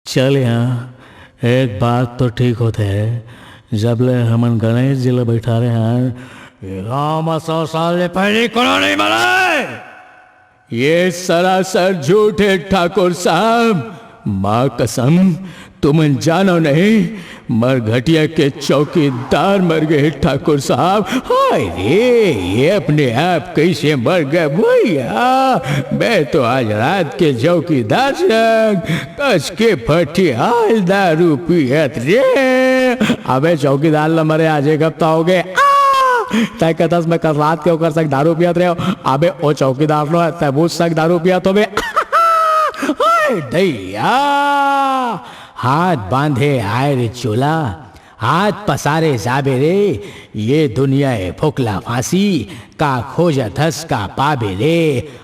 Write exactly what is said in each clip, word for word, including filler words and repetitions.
चल यहाँ, एक बात तो ठीक होथे, जब ले हमन गणेश जी ला बैठारे हन, ये गांव म सौ साल ले पहिली कोनो नइ मरे। ये सरासर झूठ हे ठाकुर साहब, माँ कसम, तुमन जानो नहीं, मरघटिया के चौकीदार मर गए ठाकुर साहब। हाय रे, ये अपने आप कैसे मर गए भैया? मैं तो आज रात के चौकीदार संग कस के फटियाल दारू पियत रे। अबे चौकीदार ल मरे आज एक हफ्ता हो गए। आ! तय कथस मैं कल रात के ओकर संग दारू पियत रहे। अबे ओ चौकीदार नो है, तय वो संग दारू पियत होबे। हाय दैया, हाथ बांधे आए रे चोला, हाथ पसारे जाबे रे, ये दुनिया ए फोकला फांसी, का खोजत हस का पाबे रे।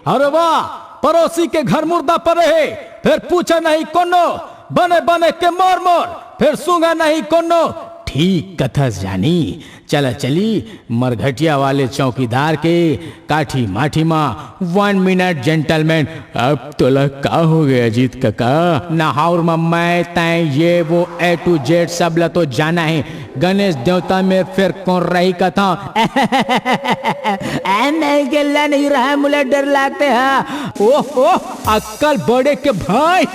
अरे वाह, पड़ोसी के घर मुर्दा पड़े हे, फिर पूछे नहीं कोनो, बने बने के मोर मोर, फिर सूंघे नहीं कोनो। ठीक कथस जानी, चला चली मरघटिया वाले चौकीदार के काठी माठी मा one minute gentleman। अब तोला का हो गया अजीत काका? नहाउर म मैं तैं ये वो A to Z सब ला तो जाना है। गणेश देवता में फिर कौन रही कथा? ए, मैं गेला नहीं रहा, मुला डर लागते हा। ओह, ओह, अक्कल बड़े के भाई।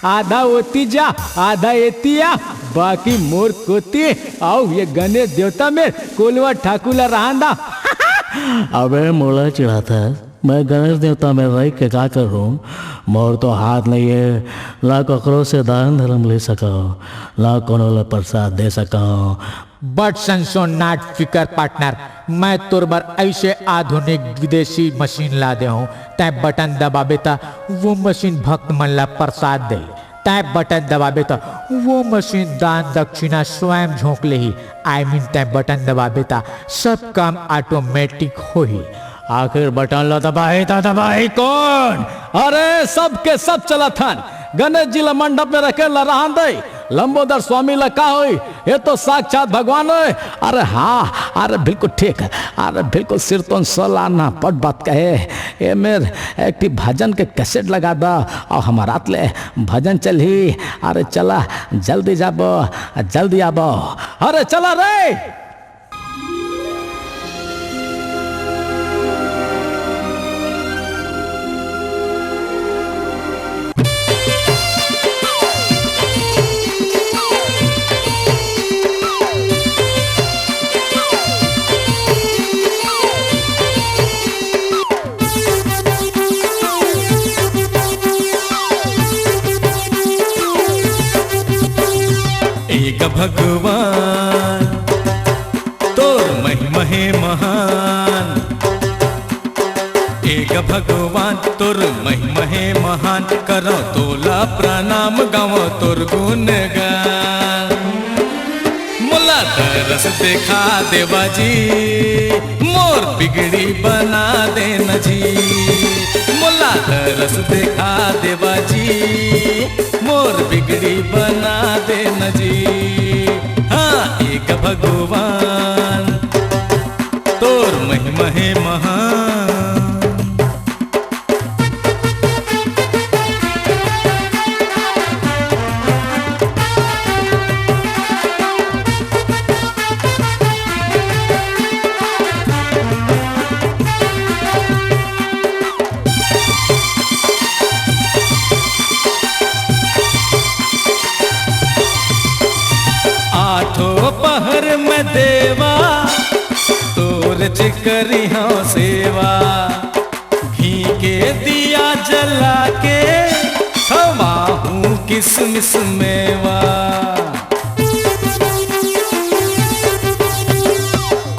आधा ओती जा, आधा एती आ, बाकी मोर कोती। आओ ये गणेश देवता में कोलवा ठाकुर ला रहन दा। अबे मोला चिढ़ाता है, मैं गणेश देवता में रह के का करूं? मोर तो हाथ नहीं है, ना ककरो से दान धर्म ले सकंव, ना कोनो ला प्रसाद दे सकंव। But संसो not फिकर partner, मैं तोर बर ऐसे आधुनिक विदेशी मशीन ला दे हूँ, तैं बटन दबाबे त वो मशीन भक्त मन ला प्रसाद दे। तैं बटन दबाबे त वो मशीन दान दक्षिणा स्वयं झोंक लेही। I mean, तैं बटन दबाबे त सब काम automatic होही। आखिर बटन ला दबाही त दबाही कौन? अरे, सब के सब चलत हन। गणेश जी ला मंडप में रखे ला रहन दे। लंबोदर स्वामी ला का होई? ये तो साक्षात भगवान होय। अरे हाँ, अरे बिल्कुल ठीक। अरे बिल्कुल सिरतोन सलाना पट बात कहे। ए मेर एक ठी भजन के कैसेट लगा दा और हमारा ले भजन चलही। अरे चला, जल्दी जाबो, जल्दी आबो। अरे चला रे। एक भगवान तोर महिमा हे महान, एक भगवान तोर महिमा हे महान, करंव तोला प्रणाम गावंव तोर गुणगान। मोला दरस देखा देवा जी, मोर बिगड़ी बना देना जी। मोला दरस देखा देवा जी, मोर बिगड़ी बना देना जी। हाँ, एक भगवान तोर महिमा हे महान। आठों पहर में देवा तोर चिकरी हंव सेवा। घी के दिया जला के खवाहूं किसमिस मेवा।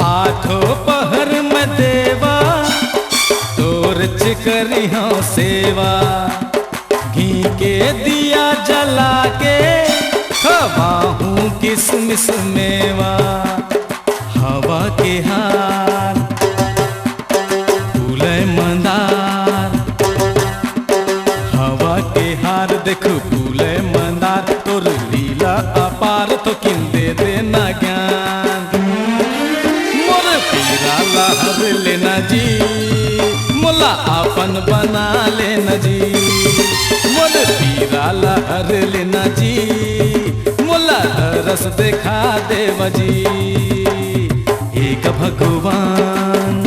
आठों पहर में देवा तोर चिकरी हंव सेवा। घी के दिया जला के खवाहूं किसमिस मेवा। हवा के हार फूले मंदार, हवा के हार देख फूले मंदार, तोर लीला अपार तो किन दे देना ज्ञान। मोर पीरा ला हर लेना जी, मोर ला अपन बना लेना जी, मोर पीरा ला हर लेना जी, मोला दरस देखा देवा जी। हे का भगवान,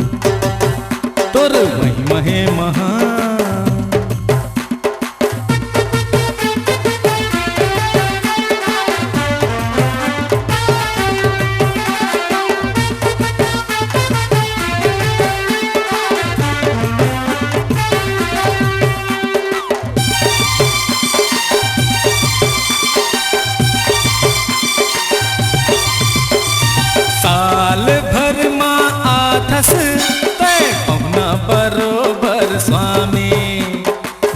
तोर महिमा हे महान। साल भर मा आथस तै पहुना बरोबर स्वामी,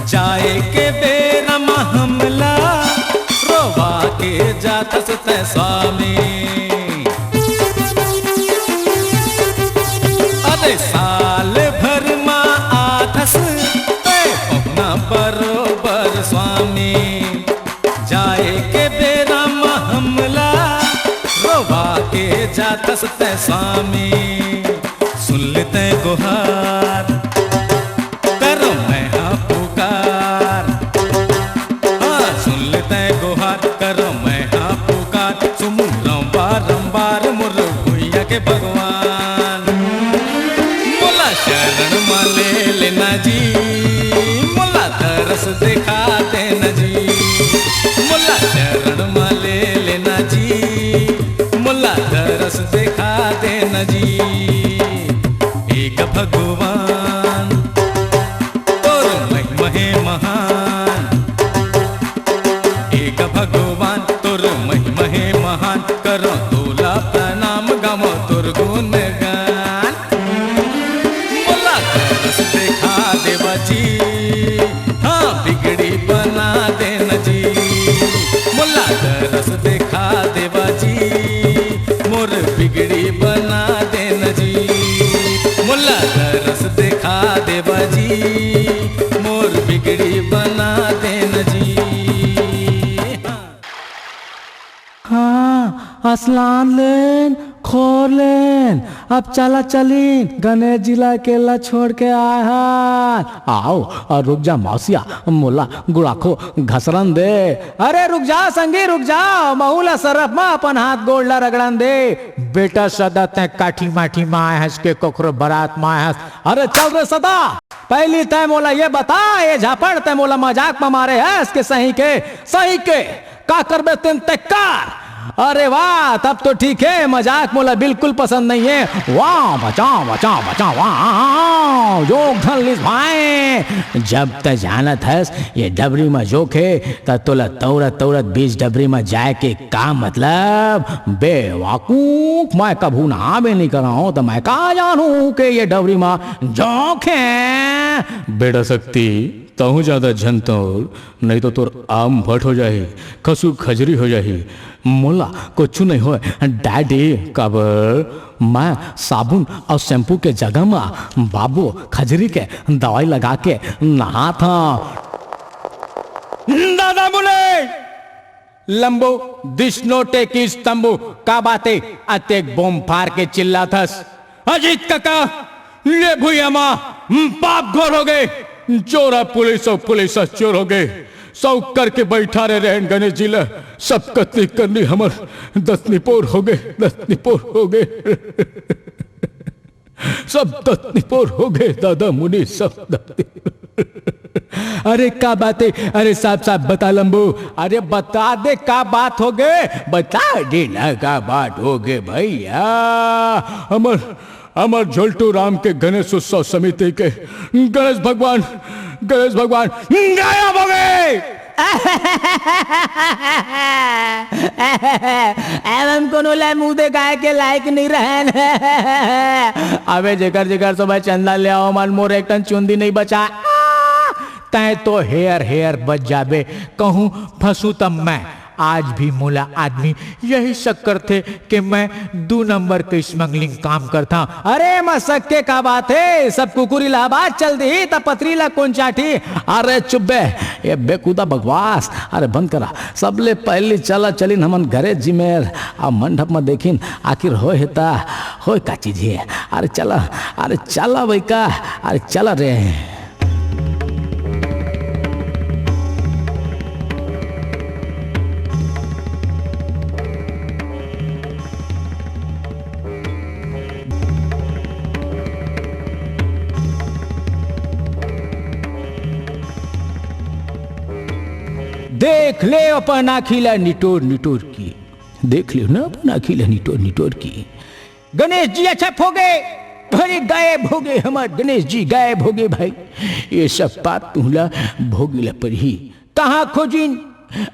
जाए के बेरा मा हमला रोवा के जाथस तै स्वामी। अरे साल भर मा आथस तै पहुना बरोबर स्वामी, जाए के बेरा मा हमला रोवा के जाथस तै स्वामी। सुन ले तै गोहार, करो मैं हा पुकार। हाँ, सुन ले तै गोहार, करो मैं हा पुकार। सुमू रंबार रंबार मोर भुइया के भगवान। मोला शरण मा ले लेना जी, मोला दरस देखा देना जी। मोला शरण मा ले लेना जी, मोला दरस देखा देना जी। हे का भगवान, तोर महिमा हे महान। हे का भगवान, तोर महिमा हे महान। करो तोला प्रणाम, गावो तोर गुणगान। मोला दरस देखा देवा जी, हाँ, बिगड़ी बना देना जी। मोला दरस देखा देवा जी, मोर बिगड़ी बना देना जी। मोला दरस देखा देवा जी, मोर बिगड़ी बना देना जी। हाँ। हाँ, असलान लेन, खोर लेन, अब चला चलिन, गणेश जी ला अकेला छोड़ के आए हन। आव, अउ रुक जा मौसिया, मोला गुड़ाखो घसरन दे। अरे रुक जा संगी, रुक जा, महू ला सरफ मा अपन हाथ गोड़ ला रगड़न दे। बेटा सदा तैं काठी माठी मा आए हस के कोखरो बरात मा आए हस। अरे चल रे सदा, पहली तैं मोला ये बता, ये झापड़ तैं मोला मजाक मा मारे हस के सही के, सही के? का करबे तेन ते कर। अरे वाह, तब तो ठीक है, मजाक मोला बिल्कुल पसंद नहीं है। वाह, बचा, बचा, बचा, वाह, जोक धर लिस भाई। जब ते जानत हस, ये डबरी मा जोक हे, त तोला तौरत, तौरत बीच डबरी मा जाए के का मतलब? बेवकूफ, मैं कभू नहाबे नहीं करा हूँ, त मैं का जानू के ये डबरी मा जोक हे? बेटा शक्ति, तहूँ ज्यादा झन तौर, नहीं तो तोर आम भट हो जाही, खसू खजरी हो जाही। मोला कुछु नहीं होय, डैडी, काबर मैं साबुन अउ शैम्पू के जगह मा बाबू खजरी के दवाई लगा के नहात हंव। दादा मुने! लंबू, दिस नो टेकिस तंबू, का बात हे? अतेक बोम फार के चिल्लाथस। अजीत कका, ये भुइयां मा पाप घोर हो गे। चोर ह पुलिस अउ पुलिस ह चोर हो गे। सौक करके बइठा रे रहन गणेश जी ला। सब कतनी करनी हमर दतनी पोर हो गे, दतनी पोर हो गे। सब दतनी पोर हो गे दादा मुनि, सब दतनी। अरे का बात हे? अरे साफ साफ बता लंबू। अरे बता दे का बात हो गे, बता दे ना का बात हो गे भइया। हमर, हमर झोलटू राम के गणेश उत्सव समिति के गणेश भगवान, गणेश भगवान गायब हो गे। अब हम कोनो ला मुंह देखाए के लायक नहीं रहन। अबे जेकर जेकर सब चंदा ले आव मन, मोर एक ठन चुंदी नहीं बचा। तैं तो हेयर हेयर बच जाबे, कहूँ फंसू तब मैं। आज भी मोला आदमी यही शक करथे कि मैं दू नंबर के स्मगलिंग काम करथा। अरे एमा शक के का बात हे, सब कुकुर इलाहाबाद चल दिही त पतरी ला कोन चाटी? अरे चुप बे, ये बेकुदा बकवास, अरे बंद करा। सबले पहली चला चलिन हमन घरे जिमेर, आ मंडप म देखिन आखिर होय हे त होय का चीज हे। अरे चला, अरे चला भाई का, अरे चला रे। देख ले अपन आँखी ला निटोर निटोर के, देख ले ना अपन आँखी ला निटोर निटोर के। गणेश जी अछप हो गे, अरे गायब हो गे, हमर गणेश जी गायब हो गे भाई। ये सब पाप तुहला भोगे ला परही। कहाँ खोजिन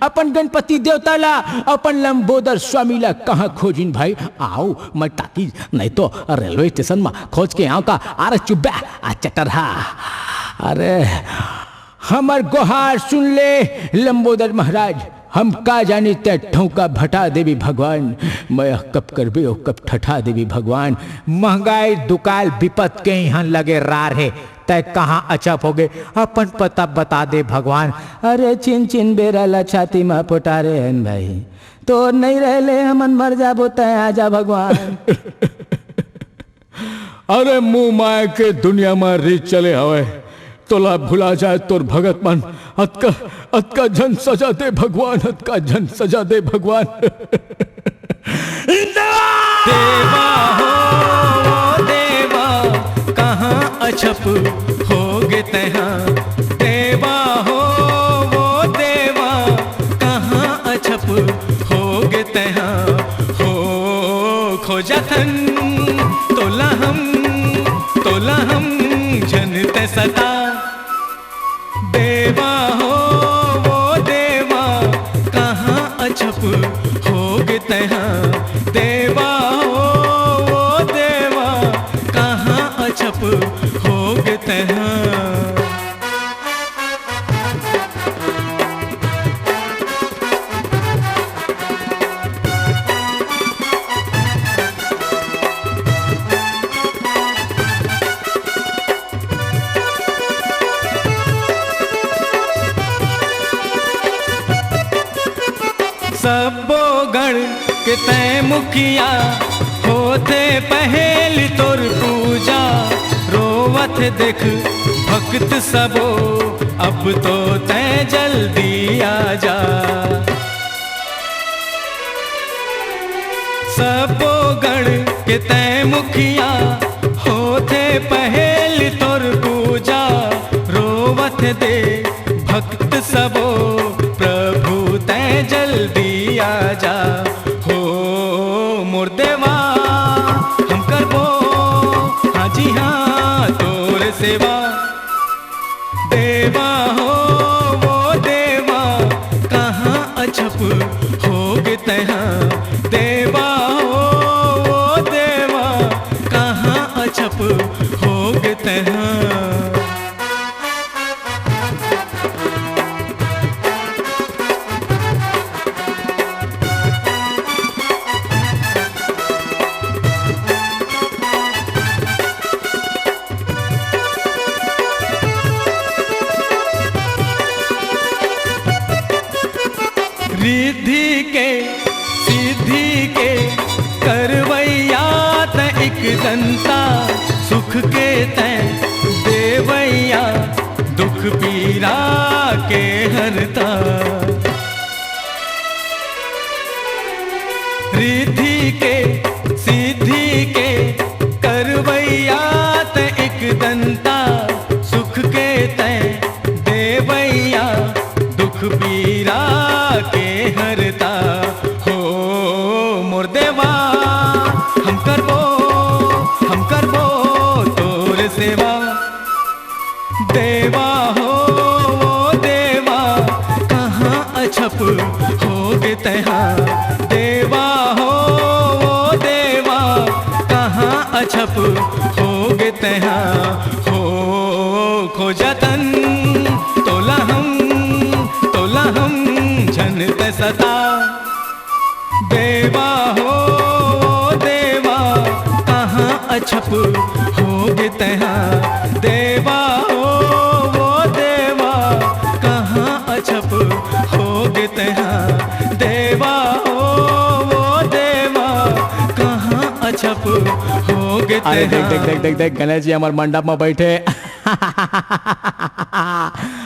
अपन गणपति देवता ला, अपन लंबोदर स्वामी ला कहाँ खोजिन भाई? आओ मैं टाकीज, नहीं तो रेलवे स्टेशन में खोज के आँव का। अरे चुप बे, आ चटरहा। अरे हमर गोहार सुन ले लंबोदर महाराज, हम का जानी तैं ठौका भटा देबे भगवान, मैं कब करबे ओ कब ठठा देबे भगवान। महंगाई दुकाल बिपत के इहाँ लगे रार हे, तैं कहाँ अचप होगे, अपन पता बता दे भगवान। अरे छिन छिन बेरा ला छाती मा पोटारे हन भाई, तोर नहीं रहले हमन मर जाबो, तैं आजा भगवान। अरे मुंह माय के दुनिया म रीत चले हवय, तोला भुला जाय तोर भगत मन। अतका, अतका झन सजा दे भगवान, अतका झन सजा दे भगवान। देवा हो, ओ देवा, कहाँ अछप होगे तैहा। देवा हो, ओ देवा, कहाँ अछप होगे तैहा। हो खोजथन तोला हम, तोला हम झन तैं सता। देवा हो, ओ देवा, कहाँ अछप होगे तैहा। देवा हो, ओ देवा, कहाँ अछप होगे तैहा। सब्बो गण के तैं मुखिया, होथे पहेली तोर पूजा। रोवत देख भक्त सबो, अब तो तैं जल्दी आजा। सब्बो गण के तैं मुखिया, होथे पहेली तोर पूजा। रोवत देख भक्त सबो, प्रभु तैं जल्दी आजा। हो मोर देवा, हम करबो हाँ जी हाँ तोर सेवा। देवा हो, ओ देवा, कहाँ अछप होगे तैहा। देवा हो, ओ देवा, कहाँ अछप होगे तैहा। रिद्धि के सिद्धि के करवैया तैं एक दंता, सुख के तैं देवैया, दुख पीरा के हरता। रिद्धि के सिद्धि के करवैया तैं एक दंता, सुख के तैं देवैया, दुख पीरा के हरता। हो मोर देवा, हम करबो, हम करबो तोर सेवा। देवा हो, ओ देवा, कहाँ अछप होगे तैहा। देवा हो, ओ देवा, कहाँ अछप होगे तैहा। हो खोजथन तोला हम, तोला हम झन तैं सता। देवा हो, ओ देवा, कहाँ अछप होगे तैहा। देवा हो, ओ देवा, कहाँ अछप होगे तैहा। देवा हो, ओ देवा, कहाँ अछप होगे अरे देख, देख, देख, देख, देख, गणेश जी हमर मंडप में बैठे।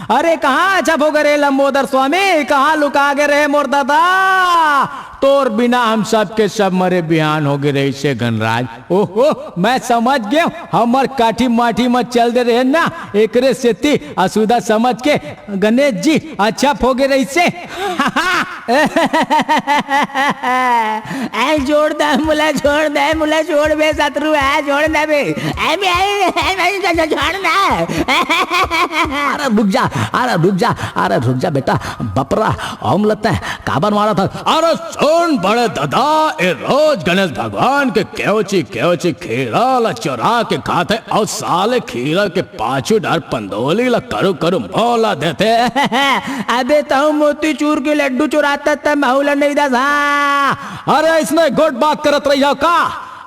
अरे कहाँ अच्छा भोगे रे लंबोदर स्वामी, कहाँ लुका गे रे मोर दादा? तोर बिना हम सब के सब मरे बिहान हो गे रहिसे गणराज। ओहो, मैं समझ गेंव, हमर काठी माठी म चल दे रहे ना, एकरे सेती असुदा समझ के गणेश जी अच्छा भोगे रहिसे। ए, छोड़ दे, मोला छोड़ दे, मोला छोड़ बे शत्रु, ए, छोड़ दे बे। ए, बे, ए, बे, छोड़ दे। अरे रुक जा, अरे रुक जा, अरे रुक जा बेटा, बपरा, ओमला तैं काबर मारत हस? अरे सुन बड़े ददा, ए रोज गणेश भगवान के केवची केवची खीरा ला चोरा के खाथे अउ साले खीरा के पाछू डहर पंदोली ला करू करू मोला देथे। अबे तहूँ मोतीचूर के लड्डू चुराथस त महू ला नइ दस, हाँ। अरे अइसने गोठ बात करत रहिहव का?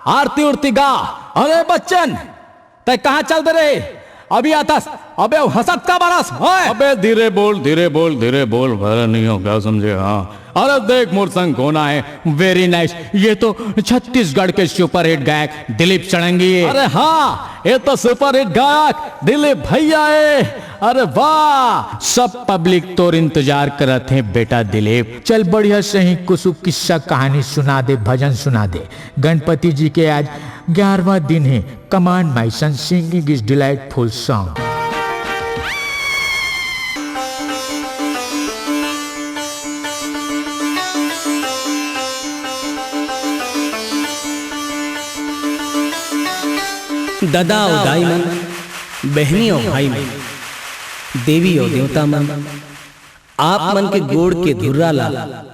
आरती उरती गा। अरे बच्चन, तैं कहाँ चल दे रे? अभी आथस। अबे हंसत काबर हस? ओए! अबे धीरे बोल, धीरे बोल, धीरे बोल, बहरा नहीं हो क्या समझे? हाँ। अरे देख मोर संग कोन आए, very nice। ये तो छत्तीसगढ़ के superhit गायक दिलीप षडंगी हे। अरे हाँ, ये तो superhit गायक दिलीप भैया हे। अरे वाह, सब public तोर इंतजार करत हे बेटा दिलीप। चल बढ़िया सही कुछ किस्सा कहानी सुना दे, भजन सुना दे। गणपति जी के आज ग्यारहवाँ दिन हे। Come on my son, singing is delightful song। ददा अउ दाई मन, बहनी अउ भाई मन, देवी अउ देवता मन, आप मन के गोड़ के धुर्रा ला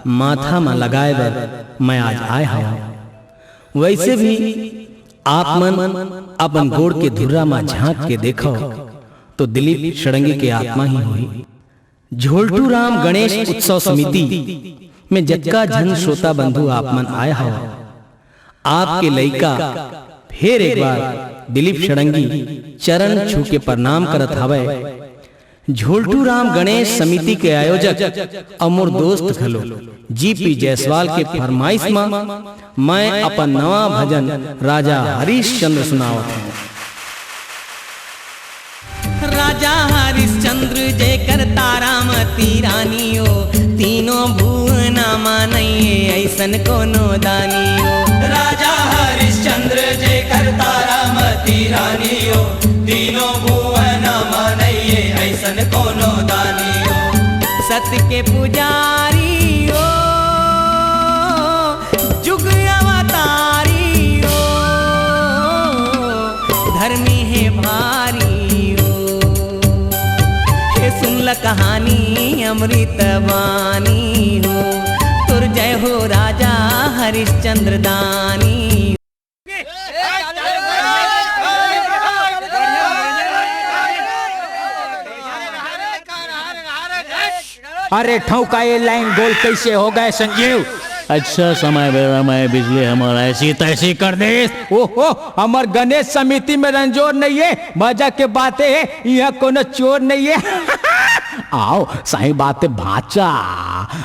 माथा म लगाए बर मैं आज आए हवं। वैसे भी आप मन अपन गोड़ के धुर्रा म झांक के देखव, तो दिलीप षडंगी के आत्मा ही होही। झोलटू राम गणेश उत्सव समिति में जतका झन श्रोता बंधु आप मन आए हव, आपके लइका फेर एक बार दिलीप षडंगी चरण छू के प्रणाम करत हवय। झोलटू राम गणेश समिति के आयोजक अउ मोर दोस्त घलो जीपी जायसवाल के फरमाइश म मैं अपन नवा भजन राजा हरिश्चंद्र सुनावत हूँ। राजा हरिश्चंद्र जेकर तारामती रानी ओ, तीनों भुवना मा नइये ऐसन कोनो दानी ओ। राजा हरिश्चंद्र जेकर तारामती रानी ओ, तीनों भुवना मा नइये ऐसन कोनो दानी ओ। सत के पुजारी ओ, जुग अवतारी ओ, धर्मी हे भारी ओ। हे सुन ल कहानी अमृत बानी हो, तोर जय हो राजा हरिश्चंद्र दानी। अरे ठौका, ये लाइन गोल कैसे हो गए संजीव? अच्छा समय बेरा में बिजली हमर ऐसी तैसी कर देस। ओहो, हमर गणेश समिति में रंजोर नहीं है, मजा के बातें है, यहाँ कोनो चोर नहीं है। आओ, सही बात है भांचा।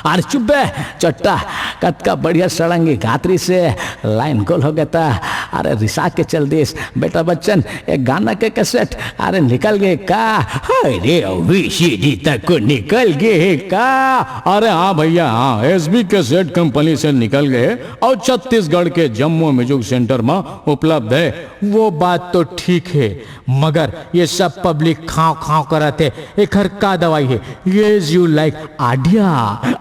अरे चुप बे, चट्टा, कतका बढ़िया सड़ंगी गात्री से लाइन गोल हो गया था। अरे रिसा के चल दिस। बेटा बच्चन, एक गाना के कैसेट, अरे निकल गए का? हाय रे, वीसीडी तक को निकल गए का? अरे हाँ भैया, हाँ, एसबी कैसेट कंपनी से निकल गए और छत्तीसगढ़ के जम्मू म्यूजिक सेंटर में उपलब्ध है। वो बात तो ठीक है, मगर ये सब पब्लिक खांव खांव करत हे, एखर का दवाई हे? Yes, you like idea.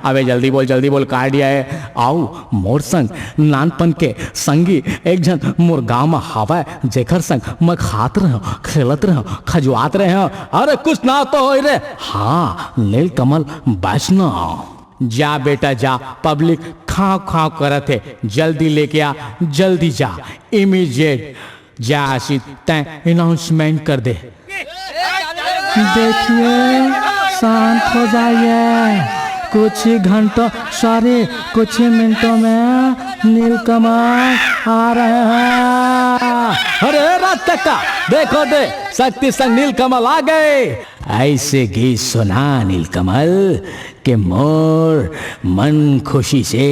अबे जल्दी बोल, जल्दी बोल, का आडिया हे? आऊ मोर संग नानपन के संगी एक झन मोर गांव म हावय, जेखर संग मैं खात रहेंव, खेलत रहेंव, खजुआत रहेंव। अरे कुछ ना तो होय रे, हाँ, नीलकमल वैष्णव। जा बेटा जा, पब्लिक खांव खांव करत हे, जल्दी लेके आ, जल्दी जा, इमीडिएट। जा आशित, तैं अनाउंसमेंट कर दे। देखिए, शांत हो जाइए, कुछ ही घंटों, सॉरी, कुछ ही मिनटों में नीलकमल आ रहे हैं। अरे रात का देखो दे, शक्ति संग नीलकमल आ गए। ऐसे गीत सुना नीलकमल के मोर मन खुशी से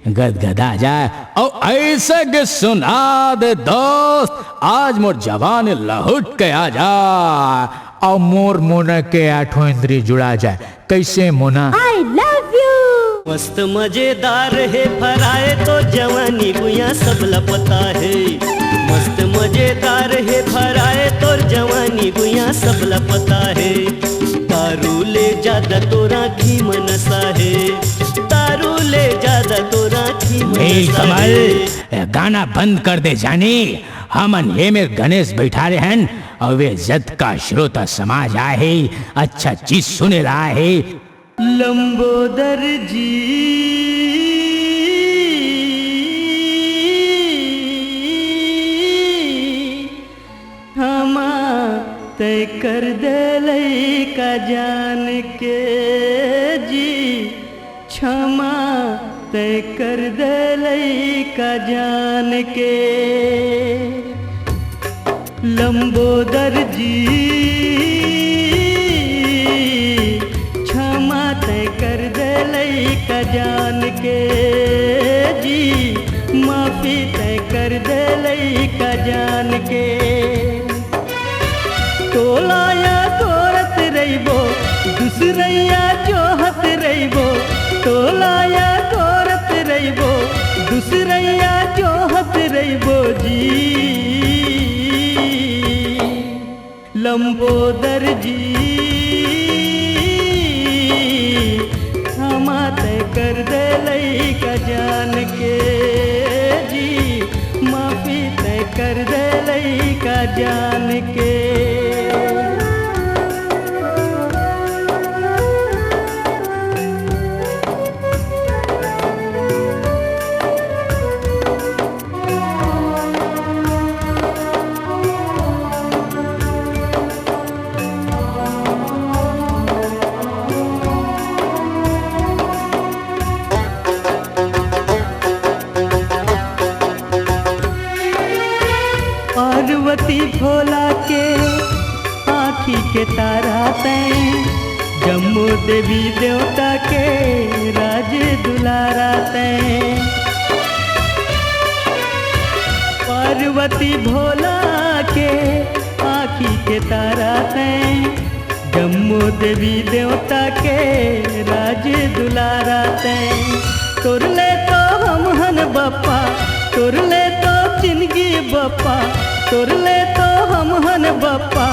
गदगदा जाए। और ऐसे गीत सुना दे दोस्त, आज मोर जवानी लहुट के आ जाए और मोर मोना के आठों इंद्री जुड़ा जाए। कैसे मोना? I love you। मस्त मजेदार हे फराए तोर जवानी गुइया सबला पता हे। मस्त मजेदार हे फराए तोर जवानी गुइया सबला पता हे। दारू ले जादा तोर आँखी म नसा हे। दारू ले जादा तोर आँखी म नसा हे। नीलकमल, गाना बंद कर दे जानी। हमन हे मेर गणेश बैठारे हन और वे जतका श्रोता समाज आहे, अच्छा चीज सुने ला आहे। लंबोदर जी, क्षमा तय कर दे लइका जान के जी, क्षमा तय कर दे लइका जान के। लंबोदर जी, क्षमा तय कर दे लइका जान के जी, माफी तय कर दे लइका जान के। तोला या तोरत रहिबो, दूसरैया जोहत रहिबो। तोला या तोरत रहिबो, दूसरैया जोहत रहिबो जी। लंबोदर जी, क्षमा तय कर दे लइका जान के जी, माफी तय कर दे लइका जान के। पार्वती भोला के आँखी के तारा तैं, जम्मो देवी देवता के राज दुलारा तैं। पार्वती भोला के आँखी के तारा तैं, जम्मो देवी देवता के राज दुलारा तैं। तोर ले तो हम हन बप्पा, तोर ले तो जिनगी बप्पा, तोर ले तो हम हन बप्पा,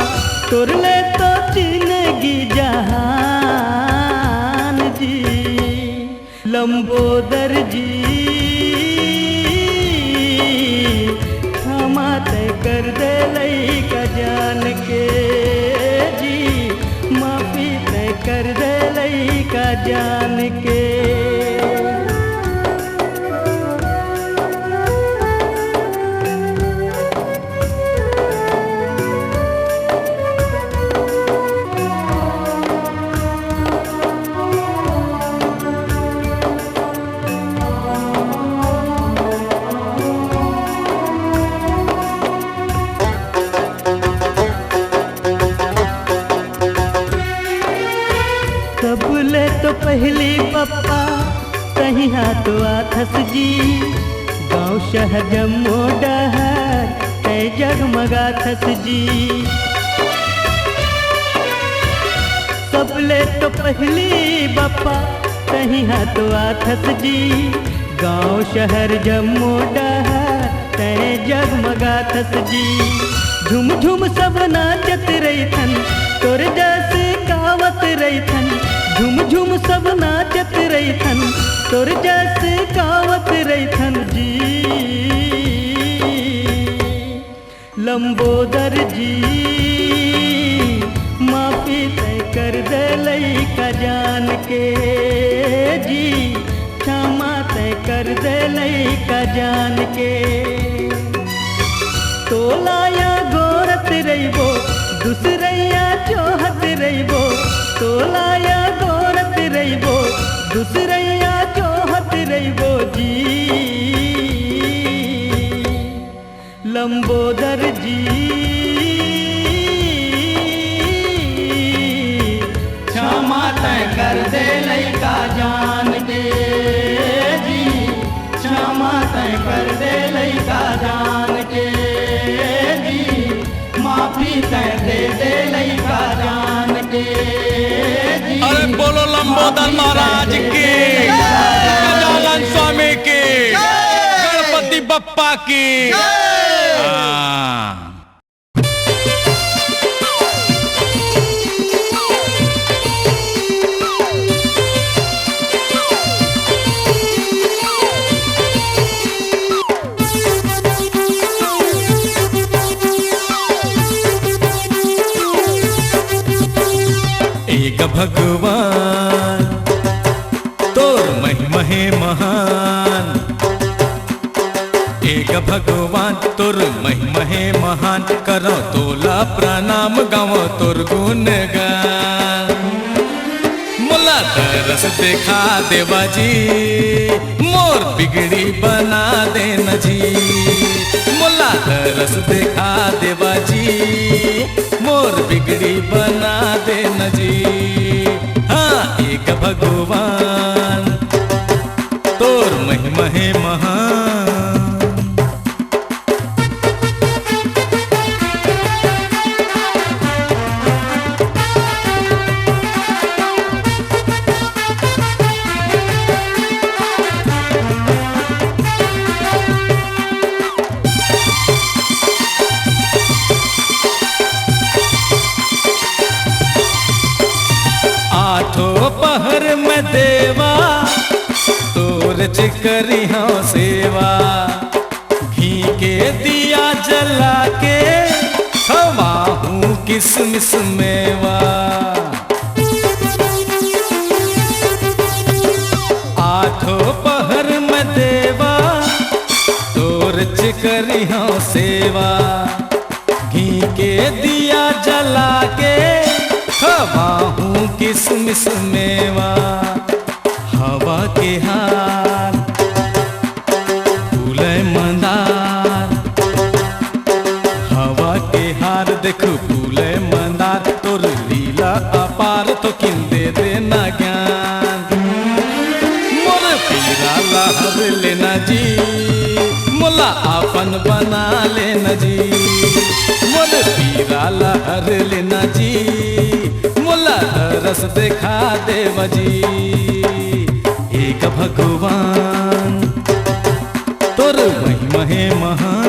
तोर ले तो जिनगी जहान जी। लंबोदर जी, क्षमा तय कर दे लइका जान के जी, माफी तय कर दे लइका जान के। सबले तो पहिली बप्पा तहीं हा तो आथस जी, गाँव शहर जम्मो डहर तैं जगमगाथस जी। सबले तो पहिली बप्पा तहीं हा तो आथस जी, गाँव शहर जम्मो डहर तैं जगमगाथस जी। झुम झुम सब नाचत रहिथन, तोर जस गावत रहिथन। झुम झुम सब नाचत रहिथन, तोर जस गावत रहिथन जी। लंबोदर जी, माफी तय कर दे लइका जान के जी, क्षमा तय कर दे लइका जान के। तोला या गोरत रहिबो, दूसरैया जोहत रहिबो। तोला या गोरत रहिबो, दूसरैया जोहत रहिबो जी। लंबोदर जी, जान के जी, माफी तैं दे दे लइका जान के जी। अरे बोलो लंबोदर महाराज की, गजानन स्वामी की, गणपति बप्पा की। हाँ। ए ग भगवान, तोर महिमा हे महान। ए ग भगवान, तोर महिमा हे महान। करौं तोला प्रणाम, गावौं तोर गुणगान। मोला दरस देखा देवा जी, मोर बिगड़ी बना देना जी। मोला दरस देखा देवा जी, मोर बिगड़ी बना देना जी। हाँ, ए ग भगवान, तोर महिमा हे महान। आठों पहर में देवा, तोर च करिहौं सेवा। घी के दिया जला के, खवाहूँ किसमिस मेवा। आठों पहर में देवा, तोर च करिहौं सेवा। घी के दिया जला के, खवाहूँ किसमिस मेवा। हवा के हार फूले मंदार, हवा के हार देख फूले मंदार, तोर लीला अपार, थोकिन दे देना ज्ञान। मोर पीरा ला हर लेना जी, मोला आपन बना लेना जी। मोर पीरा ला हर लेना जी, मोला दरस देखा देवा जी। ए ग भगवान, तोर महिमा हे महान।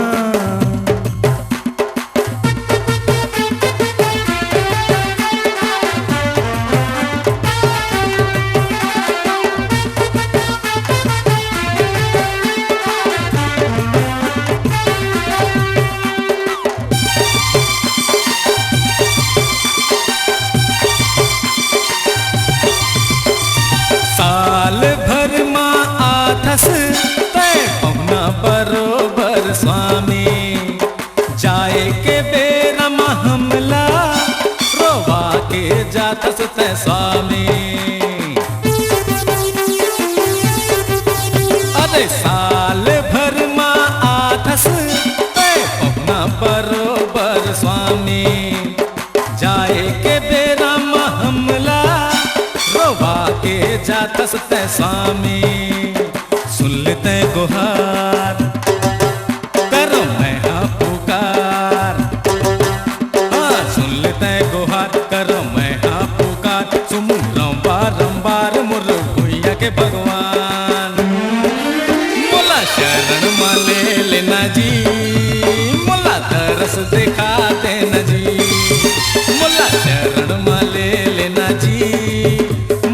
साल भर मा आथस तैं पहुना बरोबर स्वामी, जाए के बेरा मा हमला रोवा के जाथस तैं स्वामी। अरे साल भर मा आथस तैं पहुना बरोबर स्वामी, जाए के बेरा म हमला रोवा के जाथस तैं स्वामी। सुन ले तैं गोहार, करों मैं हा पुकार। हाँ, सुन ले तैं गोहार, करों मैं हा पुकार। सुमरौं बारंबार मोर भुइयां के भगवान। मोला शरण म ले लेना जी, मोला दरस देखा देना जी। मोला शरण म ले लेना जी,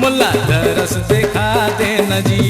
मोला दरस देखा देना जी।